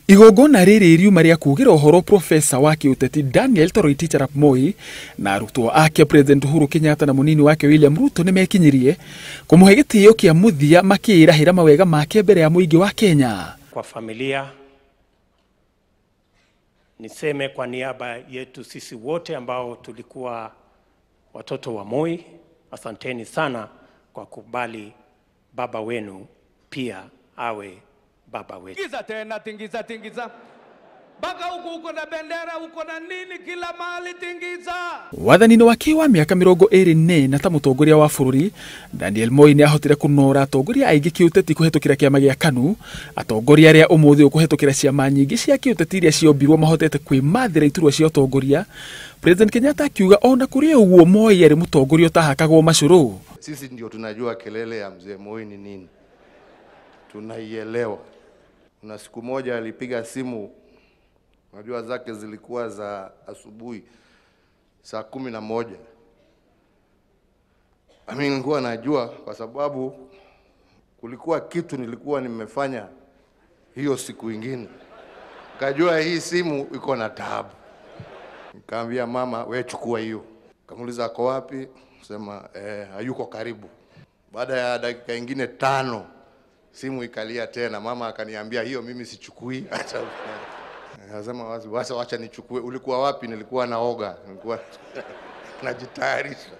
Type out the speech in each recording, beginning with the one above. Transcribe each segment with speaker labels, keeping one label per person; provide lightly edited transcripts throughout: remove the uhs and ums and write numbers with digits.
Speaker 1: Igongona rĩrĩ riuma rĩa kugĩra ũhoro Profesa wa kĩũteti Daniel Toroitich arap Moi na arutwo ake President Uhuru Kenyatta na mũnini wake William Ruto nĩ mekinyirie kũmũhe gĩtĩo kĩa mũthia makĩĩrahĩra mawega make mbere ya mũingĩ wa Kenya.
Speaker 2: Kwa familia niseme kwa niaba yetu sisi wote ambao tulikuwa watoto wa Moi, asanteni sana kwa kubali baba wenu pia awe baba wetu.
Speaker 3: Tingiza tena, tingiza, tingiza. Baka huku uko na bendera, uko na nini, kila mahali tingiza.
Speaker 1: Wathani-inĩ wake wa mĩaka 24 ta mũtongoria wa bũrũri, Daniel Moi nĩ ahotire kũnora atongoria aingĩ kĩũteti kũhetũkĩra kĩama gĩa KANU, atongoria arĩa ũmũthĩ ũyũ kũhetũkĩra ciama nyingĩ cia kĩũteti iria ciombirwo mahotete kwĩmathĩra iturwa cia ũtongoria. President Kenyatta akiuga ona kũrĩ ũguo Moi arĩ mũtongoria ũtahakagwo macũrũ.
Speaker 4: Sisi ndio tunajua kelele ya mzee Moi ni nini, tunaielewa. Na siku moja alipiga simu, najua zake zilikuwa za asubuhi saa 11. Mimi nilikuwa najua kwa sababu kulikuwa kitu nilikuwa nimefanya hiyo siku ingine. Nikajua hii simu iko na taabu. Nikamwambia mama, we chukua hiyo. Kamuuliza ako wapi? Sema hayuko karibu. Baada ya dakika ingine 5 simu ikalia tena. Mama akaniambia hiyo mimi sichukui. Akasema wacha wacha nichukue. Ulikuwa wapi? Nilikuwa naoga, nilikuwa najitayarisha.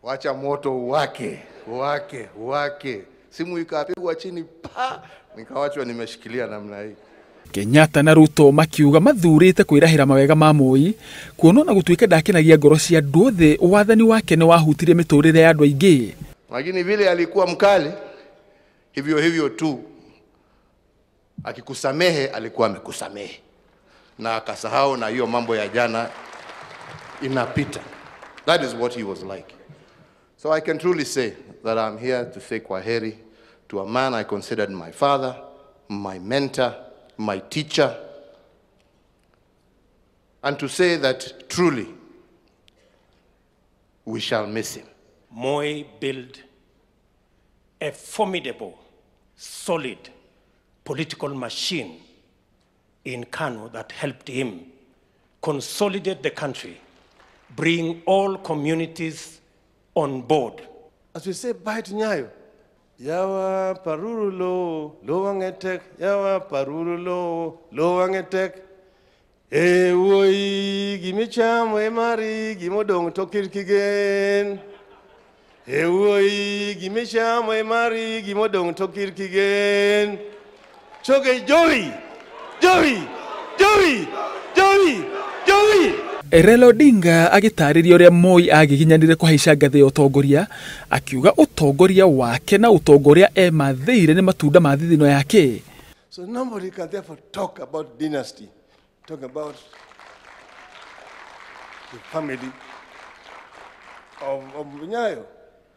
Speaker 4: Wacha moto uwake, uwake, uwake. Simu ikapigwa chini pa, nikawachwa nimeshikilia namna hii.
Speaker 1: Kenyatta na Ruto makiuga mathurite kwirahira mawega ma Moi kuona na gutuika ndakenagia ngoro cia andu othe wathani wake ni wahutirie miturire ya andu aingi.
Speaker 4: Lakini vile alikuwa mkali hivyo hivyo tu, akikusamehe alikuwa amekusamehe na akasahau, na hiyo mambo ya jana inapita. That is what he was like. So I can truly say that I'm here to say kwaheri to a man I considered my father, my mentor, my teacher, and to say that truly we shall miss him.
Speaker 2: Moi built a formidable, solid political machine in KANU that helped him consolidate the country, bring all communities on board.
Speaker 5: As we say bye to Nyayo, yawa paruru lo, lo wangetek, yawa paruru lo, lo wangetek. E woi gimicham e mari gimodong tokir kigen. E woi gimicham e mari gimodong tokir kigen. Choge joy, joy, joy, joy, joy.
Speaker 1: Raila Odinga agĩtarĩria ũrĩa Moi agiginyanire kũhaica ngathĩ ya ũtongoria, akiuga ũtongoria wake na ũtongoria emathĩire nĩ matunda ma thithino yake.
Speaker 5: So nobody can therefore talk about dynasty, talk about the family of Nyayo.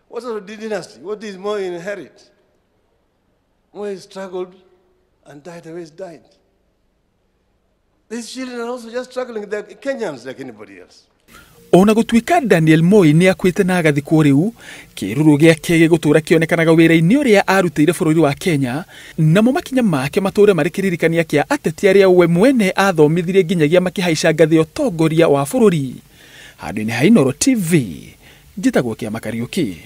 Speaker 5: What sort of dynasty? What did Moi inherit? Moi struggled and died the way he died. These children are also just struggling. They're Kenyans like anybody else.
Speaker 1: Ona gũtuĩka Daniel Moi nĩ akuĩte na agathikwo rĩu, kĩruru gĩake gĩgũtũũra kĩonekanaga wĩra-inĩ ũrĩa arutĩire bũrũri wa Kenya, namo makinya make matũũre marĩ kĩririkania kĩa ateti arĩa we mwene athomithirie nginyagia makĩhaica ngathĩ ya ũtongoria wa bũrũri. Handũ-inĩ ha Inooro TV, njĩtagwo Kĩama Kariũki.